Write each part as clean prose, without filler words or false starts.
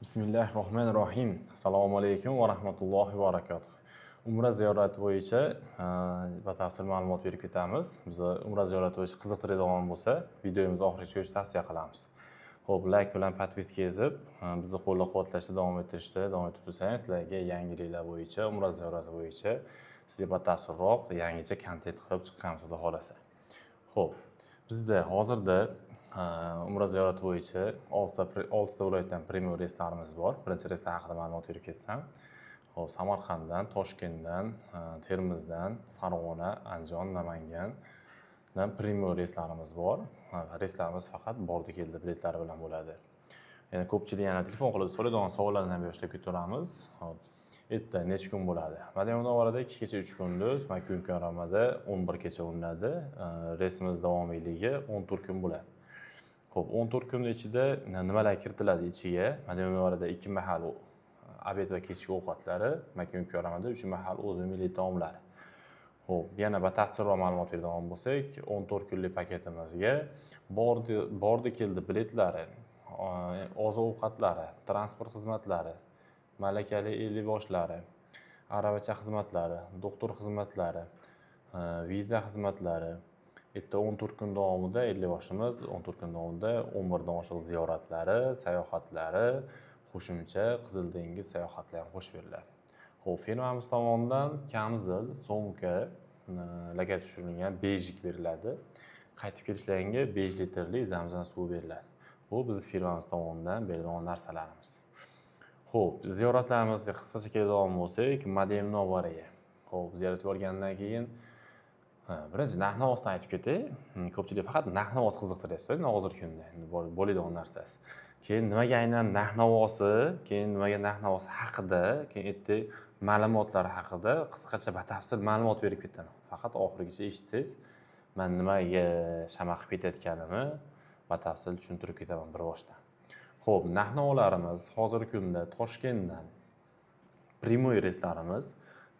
Bismillahi rohmanir rohim. Assalomu alaykum va rahmatullohi va barakatuh. Umra ziyorati bo'yicha batafsil ma'lumot berib ketamiz. Bizni umra ziyorati bo'yicha qiziqtiradigan bo'lsa, videomizni oxirigacha ko'rishni tavsiya qilamiz. Xo'p, like bilan подписка ezib, bizni qo'llab-quvvatlashda davom ettirishda davom etib tursangiz, sizlarga yangiliklar bo'yicha, umra ziyorati bo'yicha sizga batafsilroq yangicha kontent qilib chiqqanmiz, xudo xolasa. Xo'p, bizda hozirda umra ziyorati bo'yicha oltita viloyatdan прямой reyslarimiz bor. Birinchi reyslar haqida ma'lumot berib ketsam. Xo'p, Samarqanddan, Toshkentdan, Termizdan, Farg'ona, Andijon, Namangandan прямой reyslarimiz bor. Reyslarimiz faqat bordi keldi biletlari bilan bo'ladi. Yana ko'pchilik yana telefon qilib so'raydigan savollardan ham boshlab ketaveramiz. Xo'p, erta necha kun bo'ladi? Madina Munavvarada 2 kecha 3 kunduz, Makka Mukarramada 11 kecha o'linadi. Reysimiz davomiyligi 14 kun bo'ladi. Xo'p, 14 kunning ichida nimalar kiritiladi ichiga? Madina Munavvarada 2 mahal обед va kechki ovqatlari, Makka Mukarramada 3 mahal o'zi milliy taomlari. Xo'p, yana batafsilroq ma'lumot beradigan bo'lsak, 14 kunlik paketimizga bordi keldi biletlari, oziq ovqatlari, transport xizmatlari, malakali ellikboshlari, aravacha xizmatlari, doktor xizmatlari, viza xizmatlari, erta 14 kun davomida ellikboshimiz 14 kun davomida 11 dan oshiq ziyoratlari, sayohatlari, qo'shimcha Qizil dengiz sayohatlari ham qo'shib beriladi. Xo'p, firmamiz tomonidan kamzil, сумка, logotip tushirilgan бейджик beriladi. Qaytib kelishlaringga 5 litrli zamzam suvi beriladi. Bu biz firmamiz tomonidan beriladigan narsalarimiz. Xo'p, ziyoratlarimizga qisqacha keladigan bo'lsak, Madina Munavvaraga. Xo'p, ziyoratga borgandan keyin birinchi narx-navosdan aytib ketay. Ko'pchilik faqat narx-navos qiziqtiryapti hozirgi kunda. Endi bo'ladigan narsasi. Keyin nimaga aynan narx-navosi, keyin nimaga narx-navosi haqida, keyin erta ma'lumotlar haqida qisqacha batafsil ma'lumot berib ketaman. Faqat oxirigacha eshitsangiz, man nimaga shama qilib ketayotganimni batafsil tushuntirib ketaman bir boshdan. Xo'p, narx-navolarimiz hozirgi kunda Toshkentdan прямой reyslarimiz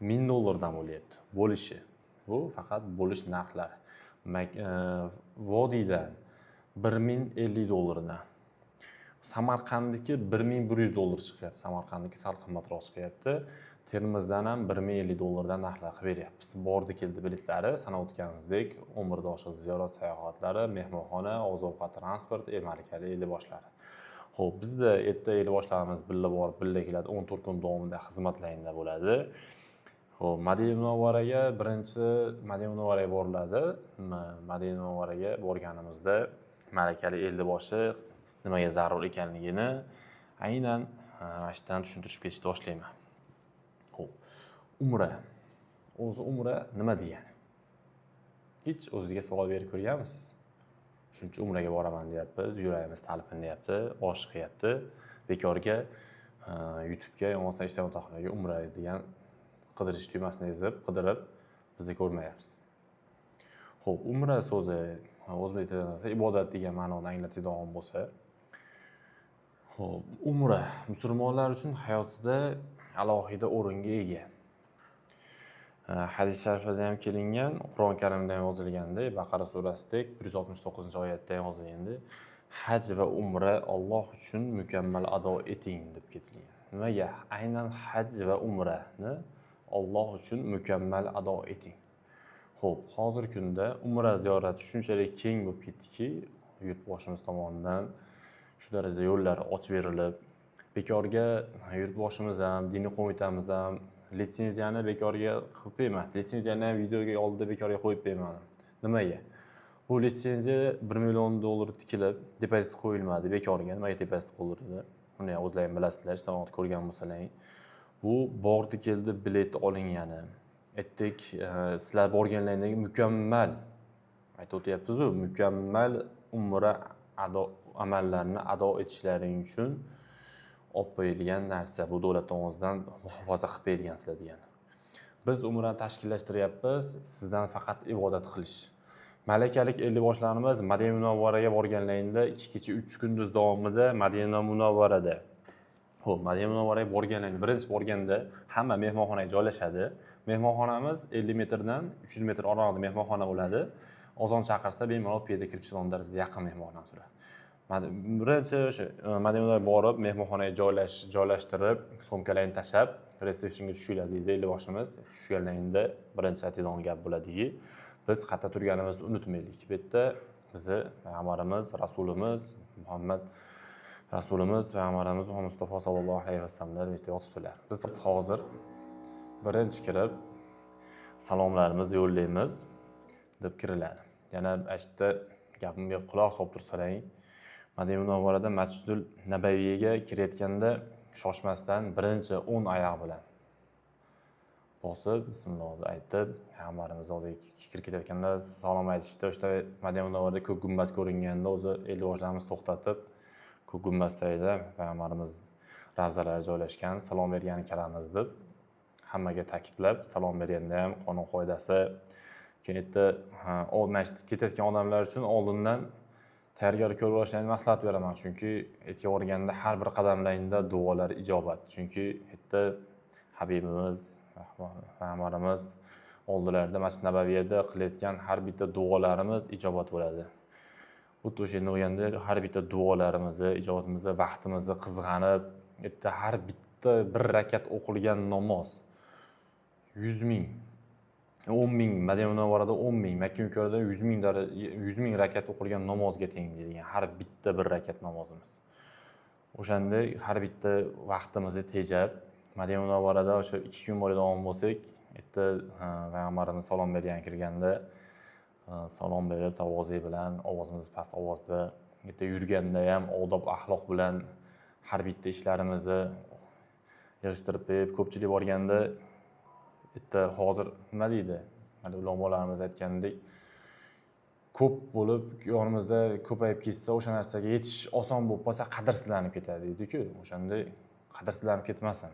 1000 dollardan bo'lyapti. Bo'lishi. Bu faqat bo'lish narxlari. Vodiydan 1050 dollardan. Samarqandniki 1100 dollar chiqyapti. Samarqandniki sal qimmatroq chiqyapti. Termizdan ham 1050 dollardan narxlar qilib beryapmiz. Bordi keldi biletlari sanab o'tganimizdek 11 dan oshiq ziyorat sayohatlari, mehmonxona, oziq-ovqat, transport, el malakali ellikboshlari. Xo'p, bizda erta ellikboshlarimiz birga borib, birga keladi. 14 kun davomida xizmatlaringda bo'ladi. Xo'p, Madina Munavvaraga birinchi Madina Munavvaraga boriladi. Madina Munavvaraga borganimizda malakali ellikboshi nimaga zarur ekanligini aynan mana shu yerdan tushuntirib ketishni boshlayman. Xo'p, umra. O'zi umra nima degani? Hech o'zizga savol berib ko'rganmisiz? Shuncha umraga boraman deyapmiz, yuragimiz talpinyapti, oshiqyapti. Bekorga YouTube'ga yo bo'lmasa ijtimoiy tarmoqlarga umra degan qidirish tugmasini ezib, qidirib bizni ko'rmayapmiz. Xo'p, umra so'zi o'zbek tilida ibodat degan ma'noni anglatadigan bo'lsa, xo'p, umra musulmonlar uchun hayotida alohida o'ringa ega. Hadis shariflarda ham kelingan, Qur'oni Karimda ham yozilgandek, Baqara surasidek 169-oyatda ham yozilgandek, haj va umra Alloh uchun mukammal ado eting deb ketilgan. Nimaga? Aynan haj va umrani Alloh uchun mukammal ado eting. Xo'p, hozirgi kunda umra ziyorati shunchalik keng bo'lib ketdiki, yurtboshimiz tomonidan shu darajada yo'llar ochib berilib, bekorga yurtboshimiz ham, diniy qo'mitamiz ham litsenziyani bekorga qilib qo'ymadi. Litsenziyani ham videoga oldida bekorga qo'yib qo'ymadi. Nimaga? Bu litsenziya 1 million dollar tikilib, depozit qo'yilmadi bekorga. Nimaga depozit qo'yildi? Uni ham o'zlaring bilasizlar, ijtimoiyat ko'rgan bo'lsalaring. Bu bordi keldi bilet olingani. Aytdik, sizlar borganlaringdan keyin mukammal aytib o'tyapmiz-u, mukammal umra ado amallarini ado etishlaring uchun olib qo'yilgan narsa. Bu davlat tomonidan muhofaza qilib berilgan sizlar degani. Biz umrani tashkillashtiryapmiz, sizdan faqat ibodat qilish. Malakalik ellikboshlarimiz Madina Munavvaraga borganlarida 2 kecha 3 kunduz davomida Madina Munavvarada. Xo'p, Madina Munavvaraga borganlarida birinchi borganda hamma mehmonxonaga joylashadi. Mehmonxonamiz 50 metrdan 300 metr oralig'ida mehmonxona bo'ladi. Ozon chaqirsa bemalol piyoda kirib chiqadigan darajada yaqin mehmonxonamiz bo'ladi. Birinchi o'sha Madinaga borib, mehmonxonaga joylashtirib, sumkalarni tashlab, resepsiyonga tushinglar deydi ellikboshimiz. Tushganlaringda birinchi aytadigan gap bo'ladiki, biz qayerda turganimizni unutmaylik. Bu yerda bizni payg'ambarimiz, rasulimiz Muhammad rasulimiz, payg'ambarimiz Muhammad Mustafa sallallohu alayhi vasallamlar bu yerda yotibdilar. Biz hozir birinchi kirib salomlarimizni yo'llaymiz deb kiriladi. Yana ana shu yerda gapimga quloq solib tursalaring, Madina Munavvarada Masjidul Nabaviyga kirayotganda shoshmasdan birinchi o'ng oyoq bilan bosib, bismillah deb aytib, payg'ambarimiz oldiga kirib ketayotganda salom aytishdi. O'sha Madina Munavvarada ko'k gumbaz ko'ringanda o'zi ellikboshlarimiz to'xtatib, ko'k gumbaz tagida payg'ambarimiz ravzalari joylashgan, salom bergani kiramiz deb hammaga ta'kidlab, salom berganda ham qonun qoidasi, keyin yerda mana shu ketayotgan odamlar uchun oldindan tayyorgarlik ko'rib olishlarini maslahat beraman. Chunki ertaga borganda har bir qadamlaringda duolar ijobat. Chunki yerda Habibimiz, payg'ambarimiz oldilarida Masjid Nabaviyada qilayotgan har bitta duolarimiz ijobat bo'ladi. Xuddi o'sha bo'lganda har bitta duolarimizni, ijobatimizni, vaqtimizni qizg'anib, yerda har bitta bir rakat o'qilgan namoz 100 ming, 10 ming, Madina Munavvarada 10 ming, Makka Mukarramada 100 ming 100 ming rakat o'qilgan namozga teng deyilgan har bitta bir rakat namozimiz. O'shanda har bitta vaqtimizni tejab, Madina Munavvarada o'sha 2 kun bo'ladigan bo'lsak, erta payg'ambarimiz salom bergan kirganda salom berib, tavoze bilan, ovozimiz past ovozda, erta yurganda ham odob axloq bilan har bitta ishlarimizni yig'ishtirib qo'yib, ko'pchilik borganda erta hozir nima deydi? Hali ulamolarimiz aytgandek, ko'p bo'lib yonimizda ko'payib ketsa, o'sha narsaga yetish oson bo'lib qolsa, qadrsizlanib ketadi deydi-ku. O'shanday qadrsizlanib ketmasin.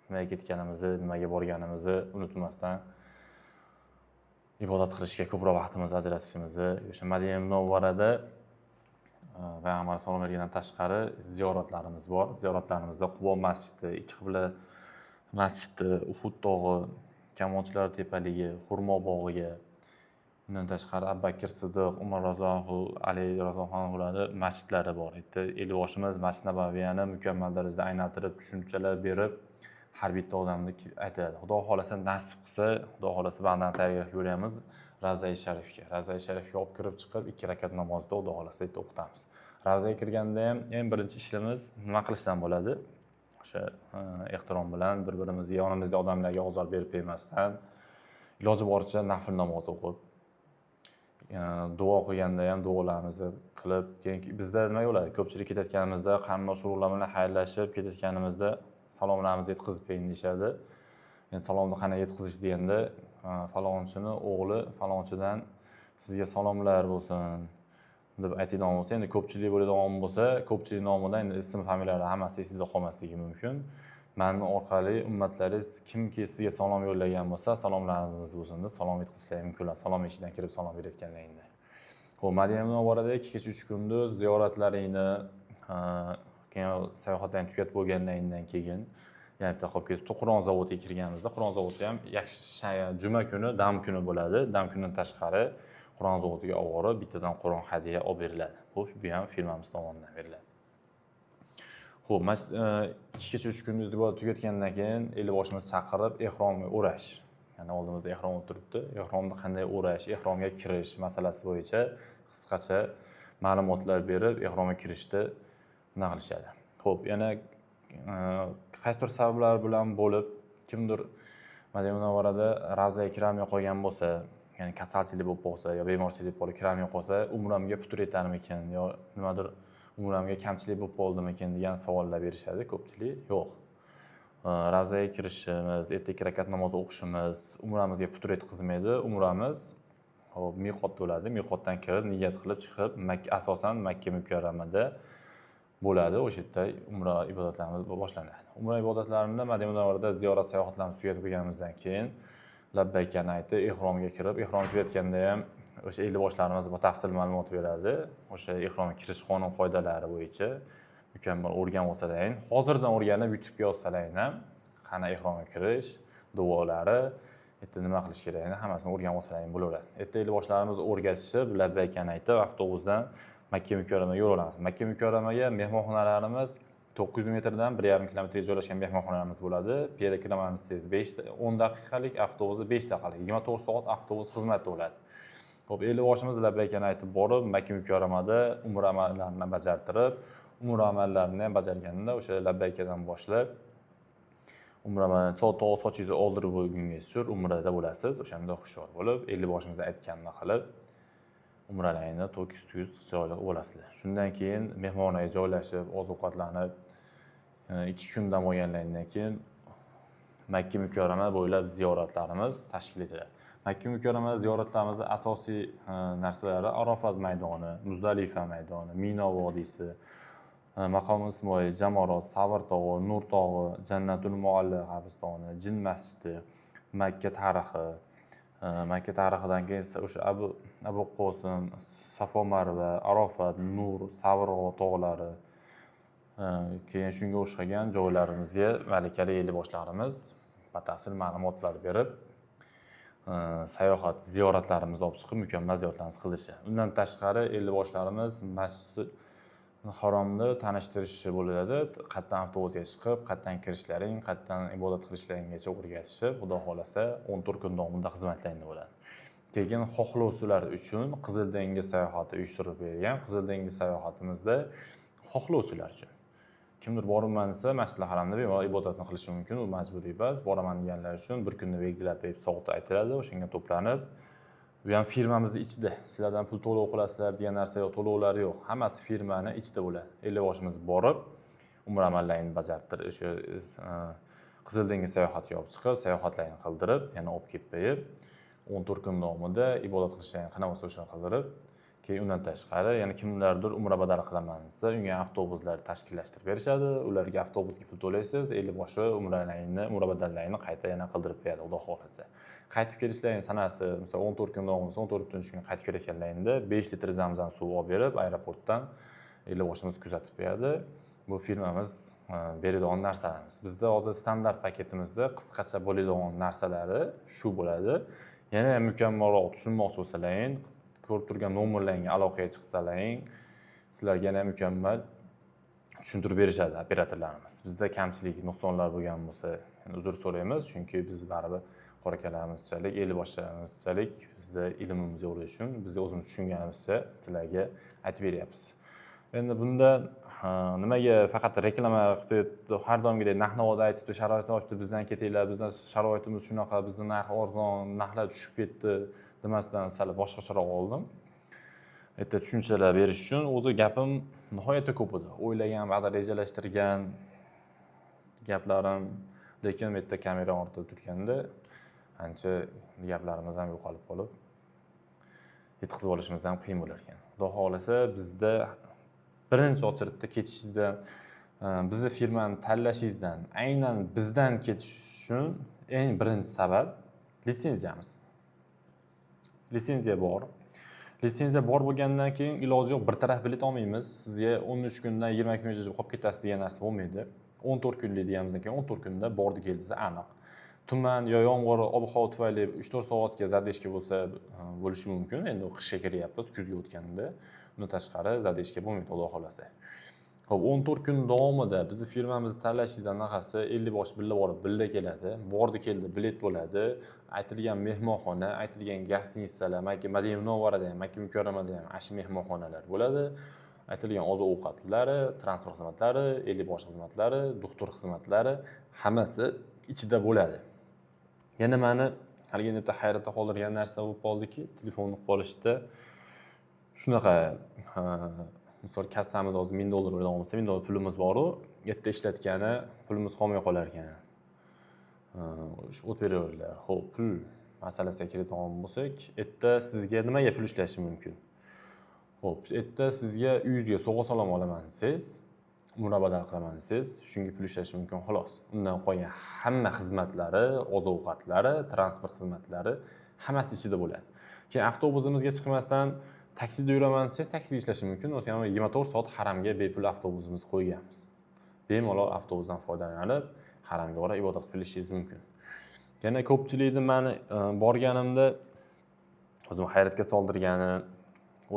Nimaga ketganimizni, nimaga borganimizni unutmasdan ibodat qilishga ko'proq vaqtimizni ajratishimizni, o'sha Madina Munavvarada payg'ambar salom bergandan tashqari ziyoratlarimiz bor. Ziyoratlarimizda Qubo masjidi, ikki qibla masjidi, Uhud tog'i, Kamonchilar tepaligi, xurmo bog'iga, undan tashqari Abu Bakr Siddiq, Umar roziyallohu anhu, Ali roziyallohu anhularni masjidlari bor. Yerda ellikboshimiz Masjid Nabaviyani mukammal darajada aylantirib, tushunchalar berib, har bitta odamni aytadi. Xudo xohlasa nasib qilsa, Xudo xohlasa bandani tayyorgarlik ko'ryapmiz Ravzai Sharifga. Ravzai Sharifga olib kirib chiqib, 2 rakat namozni Xudo xohlasa yerda o'qitamiz. Ravzaga kirganda ham eng birinchi ishimiz nima qilishdan bo'ladi? O'sha ehtirom bilan bir-birimizga, yonimizda odamlarga ozor berib qo'ymasdan, iloji boricha nafl namoz o'qib, duo qilganda ham duolarimizni qilib, keyin bizda nima bo'ladi? Ko'pchilik ketayotganimizda qarindosh urug'lar bilan xayrlashib ketayotganimizda salomlarimizni yetkazib qo'ying deyishadi. Men salomni qanday yetkazish deganda, falonchini o'g'li falonchidan sizga salomlar bo'lsin deb aytadigan bo'lsa, endi ko'pchilik bo'ladigan bo'lsa, ko'pchilik nomidan endi ism familiyalari hammasi esingizda qolmasligi mumkin. Mani orqali ummatlaringiz kimki sizga salom yo'llagan bo'lsa, salomlarimiz bo'lsin deb salom yetkazishlari mumkin. Salom eshigidan kirib salom berayotganlaringda. Xo'p, Madina Munavvarada 2 kecha 3 kunduz ziyoratlaringni, keyin sayohatlarni tugatib bo'lganlaringdan keyin yana bitta qolib ketibdi. Qur'on zavodiga kirganimizda, Qur'on zavodi ham juma kuni dam kuni bo'ladi. Dam kunidan tashqari Qur'on zavodiga olib borib, bittadan Qur'on hadya olib beriladi. Bu ham firmamiz tomonidan beriladi. Xo'p, 2 kecha 3 kunduz ibodat tugatgandan keyin ellikboshimiz chaqirib ehromga o'rash. Ya'ni oldimizda ehrom o'tiribdi. Ehromni qanday o'rash, ehromga kirish masalasi bo'yicha qisqacha ma'lumotlar berib, ehromga kirishni nima qilishadi. Xo'p, yana qaysidir sabablar bilan bo'lib, kimdir Madina Munavvarada ravzaga kirolmay qolgan bo'lsa, ya'ni kasalchilik bo'lib qolsa yo bemorchilik bo'lib kirolmay qolsa, umramga putur yetarmikin yo nimadir umramga kamchilik bo'lib qoldimikin degan savollar berishadi ko'pchilik. Yo'q. Ravzaga kirishimiz, erta 2 rakat namoz o'qishimiz umramizga putur yetkazmaydi. Umramiz hop miqot bo'ladi. Miqotdan kirib, niyat qilib chiqib, asosan Makka Mukarramada bo'ladi. O'sha yerda umra ibodatlarimiz boshlanadi. Umra ibodatlarini Madina Munavvarada ziyorat sayohatlarimizni tugatib bo'lganimizdan keyin labbaykani aytib, ehromga kirib, ehrom tugatganda ham o'sha ellikboshlarimiz batafsil ma'lumot beradi. O'sha ehromga kirish qonun qoidalari bo'yicha mukammal o'rganib olsalaring, hozirdan o'rganib YouTube'ga yozsalaring ham qanday ehromga kirish, duolari, erta nima qilish kerakligini hammasini o'rganib olsalaring bo'laveradi. Erta ellikboshlarimiz o'rgatishib, labbaykani aytib, avtobusdan Makka Mukarramaga yo'l olamiz. Makka Mukarramaga mehmonxonalarimiz 900 metrdan 1,5 kilometrga joylashgan mehmonxonalarimiz bo'ladi. Piyoda kiraman desangiz 5-10 daqiqalik, avtobusda 5 daqiqalik, 24 soat avtobus xizmati bo'ladi. Xo'p, ellikboshimiz labbaykani aytib borib, Makka Mukarramada umra amallarini bajartirib, umra amallarini ham bajarganda o'sha labbaykadan boshlab umra amalini to sochingizni oldirib bo'lgungacha umrada bo'lasiz. O'shanda hushyor bo'lib, ellikboshimiz aytganini qilib, umralaringni to'kis tuz chiroyli bo'lasizlar. Shundan keyin mehmonxonaga joylashib, oziq-ovqatlanib, 2 kun dam olganlaridan keyin Makka Mukarrama bo'ylab ziyoratlarimiz tashkil etiladi. Makka Mukarrama ziyoratlarimizning asosiy narsalari Arafat maydoni, Muzdalifa maydoni, Mino vodiysi, Maqom Ismoil, Jamorot, Savr tog'i, Nur tog'i, Jannatul Mualla qabristoni, Jin masjidi, Makka tarixi, Makka tarixidan keyin esa o'sha Abu Qosim, Safo Marva, Arafat, Nur, Savr tog'lari, keyin shunga o'xshagan joylarimizga malakali ellikboshlarimiz batafsil ma'lumotlar berib, sayohat ziyoratlarimizni olib chiqib, mukammal ziyoratlarimizni qildirishadi. Undan tashqari ellikboshlarimiz Masjid Haromni tanishtirishi bo'ladi. Qayerdan avtobusga chiqib, qayerdan kirishlaring, qayerdan ibodat qilishlaringgacha o'rgatishib, Xudo xohlasa 14 kun davomida xizmatlaringda bo'ladi. Keyin xohlovchilar uchun Qizil dengiz sayohati uyushtirib berilgan. Qizil dengiz sayohatimizda xohlovchilar uchun kimdir borman desa, Masjidil Haramda bemalol ibodatni qilishi mumkin, u majburiy emas. Boraman deganlar uchun bir kunni belgilab berib, soati aytiladi, o'shanga to'planib, bu ham firmamizni ichida. Sizlardan pul to'lov qilasizlar degan narsa yo'q, to'lovlar yo'q. Hammasi firmani ichida bo'ladi. Ellikboshimiz borib, umra amallarini bajartirib, o'sha Qizil dengiz sayohatiga olib chiqib, sayohatlarini qildirib, yana olib kelib berib, 14 kun davomida ibodat qilishlarini qanaqa bo'lsa o'shani qildirib, keyin undan tashqari yana kimlardir umra badal qilaman desa, unga avtobuslar tashkillashtirib berishadi. Ularga avtobusga pul to'laysiz, ellikboshi umralaringni, umra badallaringni qayta yana qildirib beradi, Xudo xohlasa. Qaytib kelishlaring sanasi, misol 14 kun davomida, 14 kun qaytib kelayotganlaringda 5 litr zamzam suvi olib berib, aeroportdan ellikboshimiz kuzatib beradi. Bu firmamiz beradigan narsalarimiz. Bizda hozir standart paketimizda qisqacha bo'ladigan narsalari shu bo'ladi. Yana mukammalroq tushunmoqchi bo'lsalaring, ko'rib turgan nomerlarga aloqaga chiqsalaring, sizlarga yana mukammal tushuntirib berishadi operatorlarimiz. Bizda kamchilik, nuqsonlar bo'lgan bo'lsa, uzr so'raymiz, chunki biz baribir qorakalarimizchalik, ellikboshlarimizchalik bizda ilmimiz yo'qligi uchun biz o'zimiz tushunganimizcha sizlarga aytib beryapmiz. Endi bunda nimaga faqat reklama qilib qo'yibdi, har doimgidek narx-navoda aytibdi, sharoitni ochdi, bizdan ketinglar, bizdan sharoitimiz shunaqa, bizda narx arzon, narxlar tushib ketdi demasdan sal boshqacharoq oldim. Erta tushunchalar berish uchun o'zi gapim nihoyatda ko'p edi. O'ylagan, va'da rejalashtirgan gaplarim, lekin bu yerda kamera ortida turganda ancha gaplarimiz ham yo'qolib qolib, yetkazib olishimiz ham qiyin bo'lar ekan. Xudo xohlasa bizda birinchi очередda ketishingizdan, bizni firmani tanlashingizdan, aynan bizdan ketish uchun eng birinchi sabab litsenziyamiz. Litsenziya bor. Litsenziya bor bo'lgandan keyin iloji yo'q, bir taraf bilet olmaymiz. Sizga 13 kundan 20 kungacha qolib ketasiz degan narsa bo'lmaydi. 14 kunlik deganimizdan keyin 14 kunda bordi keldisi aniq. Tuman yo yomg'ir, ob-havo tufayli 3-4 soatga задержка bo'lsa, bo'lishi mumkin. Endi qishga kiryapmiz, kuzga o'tganda. Undan tashqari задержка bo'lmaydi, Xudo xohlasa. Xo'p, 14 kun davomida bizni firmamizni tanlashingizdan anaqasi 50 bosh birga borib, birga keladi. Bordi keldi bilet bo'ladi. Aytilgan mehmonxona, aytilgan гостиницаlar, Makka, Madina Munavvarada ham, Makka Mukarramada ham ana shu mehmonxonalar bo'ladi. Aytilgan oziq-ovqatlari, transport xizmatlari, 50 bosh xizmatlari, doktor xizmatlari hammasi ichida bo'ladi. Yana meni haligi bitta hayratda qoldirgan narsa bo'lib qoldiki, telefonni qilib olishda shunaqa, misol kassamiz hozir $1000 bo'ladigan bo'lsa, $1000 pulimiz bor-u, yerda ishlatgani pulimiz qolmay qolar ekan. O'sha o'tiraveradilar. Xo'p, pul masalasiga keladigan bo'lsak, erta sizga nimaga pul ishlashi mumkin? Xo'p, erta sizga uyingizga sovg'a salom olaman desangiz, umra badal qilaman desangiz, shunga pul ishlashi mumkin xolos. Undan qolgan hamma xizmatlari, oziq-ovqatlari, transport xizmatlari hammasi ichida bo'ladi. Keyin avtobusimizga chiqmasdan taksida yuraman desangiz, taksida ishlashi mumkin. O'tgan 24 soat haramga bepul avtobusimiz qo'yganmiz. Bemalol avtobusdan foydalanib, haramga borib ibodat qilishingiz mumkin. Yana ko'pchilikni meni borganimda o'zim hayratga soldirgani,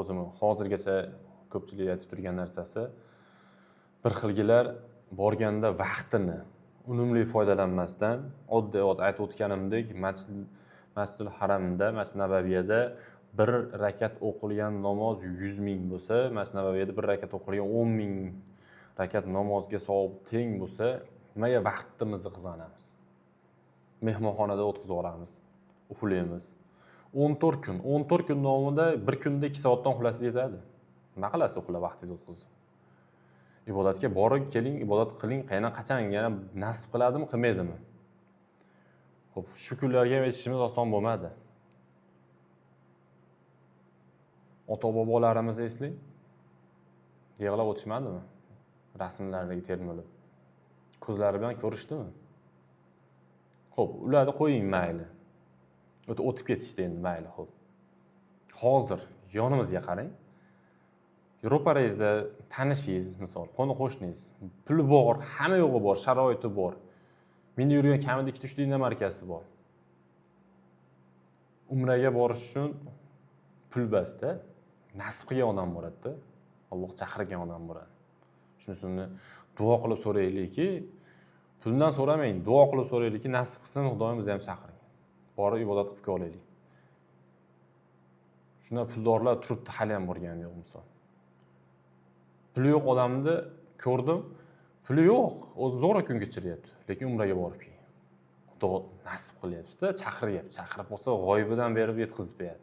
o'zim hozirgacha Ko'pchilik aytib turgan narsasi, bir xilgilar borganda vaqtini unumli foydalanmasdan, oddiy hozir aytib o'tganimdek, Masjidul Haramda, Masjid Nabaviyada bir rakat o'qilgan namoz 100 ming bo'lsa, Masjid Nabaviyada bir rakat o'qilgan 10 ming rakat namozga savob teng bo'lsa, nimaga vaqtimizni qizg'anamiz? Mehmonxonada o'tkazib yuboramiz, uxlaymiz. 14 kun, 14 kun davomida bir kunda 2 soatdan uxlasangiz yetadi. Nima qilasiz uxlab vaqtingizni o'tkazib? Ibodatga borib keling, ibodat qiling, qayna qachon yana nasib qiladimi, qilmaydimi? Xo'p, shu kunlarga ham yetishimiz oson bo'lmadi. Ota-bobolarimizni eslang. Yig'lab o'tishmadimi? Rasmlardagi termilib. Ko'zlari bilan ko'rishdimi? Xo'p, ularni qo'ying mayli. O'tib ketishdi endi mayli, xo'p. Hozir yonimizga qarang. Ro'parangizda tanishingiz, misol, qo'ni qo'shningiz, puli bor, hamma yo'g'i bor, sharoiti bor. Menda yurgan kamida 2-3 ta markasi bor. Umraga borish uchun pul basda, nasib qilgan odam boradi-da. Alloh chaqirgan odam boradi. Shuning uchun duo qilib so'raylikki, puldan so'ramang, duo qilib so'raylikki, nasib qilsin, Xudoyim bizni ham chaqiring. Borib ibodat qilib kelaylik. Shunda puldorlar turibdi, hali ham borgani yo'q misol. Puli yo'q odamni ko'rdim, puli yo'q, o'zi zo'ra kun kechiryapti, lekin umraga borib kelgan. Xudo nasib qilyapti-da, chaqiryapti, chaqirib bo'lsa g'oyibidan berib yetkazib beradi.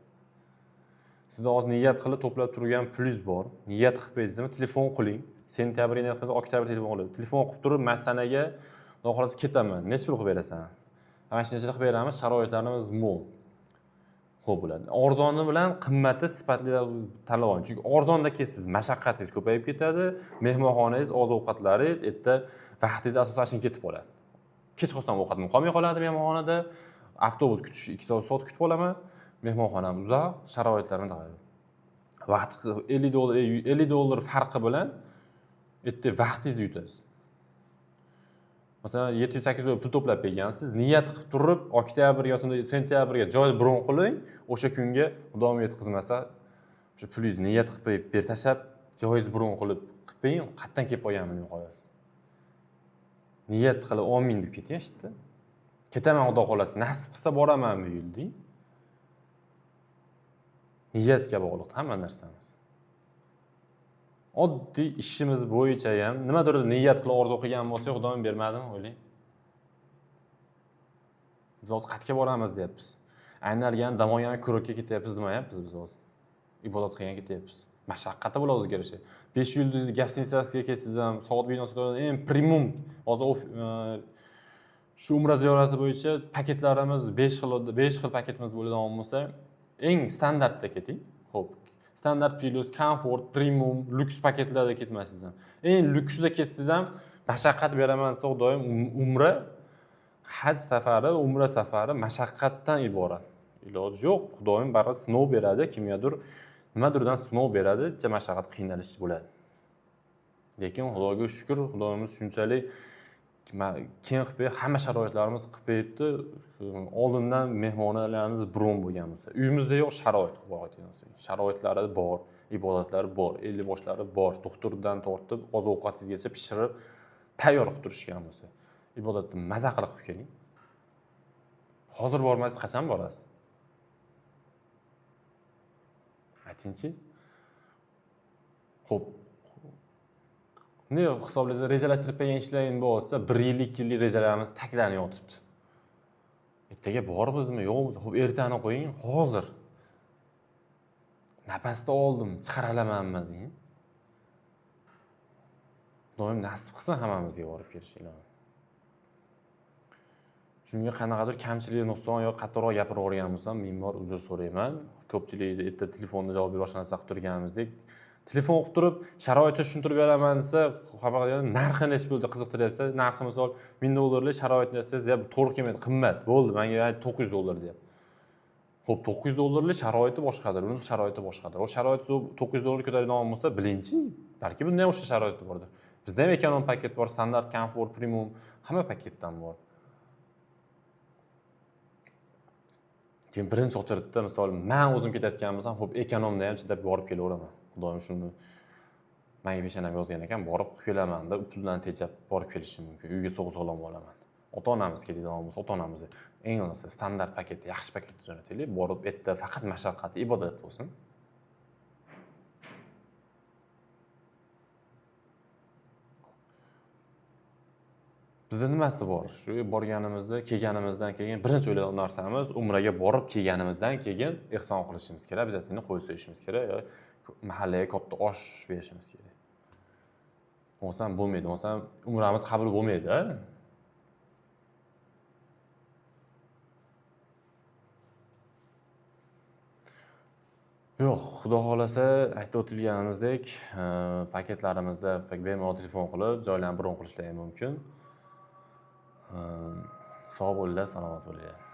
Sizda hozir niyat qilib to'plab turgan pulingiz bor, niyat qilib qo'ydingizmi, telefon qiling. Sentyabr niyat qilsa, oktyabr telefon qiladi. Telefon qilib turib, masanaga Xudo xohlasa ketaman, necha pul qilib berasan? Mana shuncha qilib beramiz, sharoitlarimiz mo'l. Xo'p bo'ladi. Arzoni bilan qimmati sifatli tanlab oling. Chunki arzonda ketsangiz mashaqqatingiz ko'payib ketadi, mehmonxonangiz, oziq-ovqatlaringiz, erta vaqtingiz asosan shunga ketib qoladi. Kech qolsam ovqatim qolmay qoladi mehmonxonada, avtobus kutish 2 soat kutib olaman, mehmonxonam uzoq, sharoitlarim vaqt $50, $50 farqi bilan erta vaqtingizni yutasiz. Masalan, 700-800 dollar pul to'plab bergansiz, niyat qilib turib, oktyabr yoki sentyabrga joy bron qiling, o'sha kunga Xudoyim yetkazmasa, o'sha pulingizni niyat qilib qo'yib, ber tashlab, joyingiz bron qilib qo'ying, qayerdan kelib qolganini bilmay qolasiz. Niyat qilib omin deb keting eshitdi. Ketaman Xudo xohlasa, nasib qilsa boraman bu yil deng. Niyatga bog'liq hamma narsamiz. Oddiy ishimiz bo'yicha ham nimadir niyat qilib orzu qilgan bo'lsak, Xudoyim bermadimi, o'ylang. Biz hozir qayerga boramiz deyapmiz. Aynalgan dam olgan kurortga ketyapmiz demayapmiz biz hozir. Ibodat qilgan ketyapmiz. Mashaqqati bo'ladi o'ziga yarasha. 5 yulduzli gостиницasiga ketsangiz ham, soat binosida eng premium hozir shu umra ziyorati bo'yicha paketlarimiz 5 xil paketimiz bo'ladigan bo'lsa, eng standartda keting. Xo'p, standart plus, komfort, premium, lyuks paketlarda ketmasangiz ham. Eng lyuksida ketsangiz ham mashaqqat beraman desa, Xudoyim umra haj safari, umra safari mashaqqatdan iborat. Iloji yo'q, Xudoyim baribir sinov beradi, kimgadir nimadirdan sinov beradi, ja mashaqqat qiynalish bo'ladi. Lekin Xudoga shukr, Xudoyimiz shunchalik keng qilib berib, hamma sharoitlarimiz qilib beribdi. Oldindan mehmonlarimiz bron bo'lgan bo'lsa, uyimizda yo'q sharoit, sharoitlari bor, ibodatlari bor, ellik boshlari bor, doktordan tortib oziq-ovqatingizgacha pishirib tayyor qilib turishgan bo'lsa, ibodatni maza qilib qilib keling. Hozir bormasangiz qachon borasiz? Aytingchi. Xo'p. Ne hisoblaysiz, rejalashtirib qo'ygan ishlaring bo'lsa, 1 yillik, 2 yillik rejalarimiz taklanib yotibdi. Ertaga bormizmi, yo'qmi? Xo'p, ertani qo'ying, hozir. Napasni oldim, chiqara olamanmi deng. Xudoyim nasib qilsin hammamizga borib kelish ilohim. Shunga qanaqadir kamchilik, nuqson yo qattiqroq gapirib yuborgan bo'lsam, ming bor uzr so'rayman. Ko'pchilik erta telefonda javob berib boshqa narsa qilib turganimizdek, telefon qilib turib, sharoitni tushuntirib beraman desa, xabar qilgan, narxi necha pulda qiziqtiryapti. Narxi misol $1000 sharoitni desangiz, ya bu to'g'ri kelmaydi, qimmat bo'ldi, menga $900 deyapti. Xo'p, $900 sharoiti boshqadir, uning sharoiti boshqadir. O sharoit $900 ko'taradigan bo'lsa, bilingchi, balki bunda ham o'sha sharoit bordir. Bizda ham ekonom paket bor, standart, komfort, premium, hamma paketdan bor. Keyin birinchi ochiritda misol men o'zim ketayotgan bo'lsam, xo'p, ekonomda ham chidab borib kelaveraman. Xudoyim shuni Menga peshonam yozgan ekan, borib qilib kelaman deb puldan tejab borib kelishim mumkin. Uyga sog'-sog'lom olaman. Ota-onamiz ketadigan bo'lsa, ota-onamizni eng bo'lmasa standart paketda, yaxshi paketda jo'nataylik. Borib erta faqat mashaqqat, ibodat bo'lsin. Bizda nimasi bor? Shu borganimizda, kelganimizdan keyin birinchi o'ylagan narsamiz umraga borib kelganimizdan keyin ehson qilishimiz kerak, обязательно qo'y so'yishimiz kerak, yo mahallaga katta osh berishimiz kerak. Bo'lmasam bo'lmaydi, bo'lmasam umramiz qabul bo'lmaydi. Yo'q, xudo xohlasa aytib o'tilganimizdek, paketlarimizda bemalol telefon qilib, joylarni bron qilishlari mumkin. Sog' bo'linglar, salomat bo'linglar.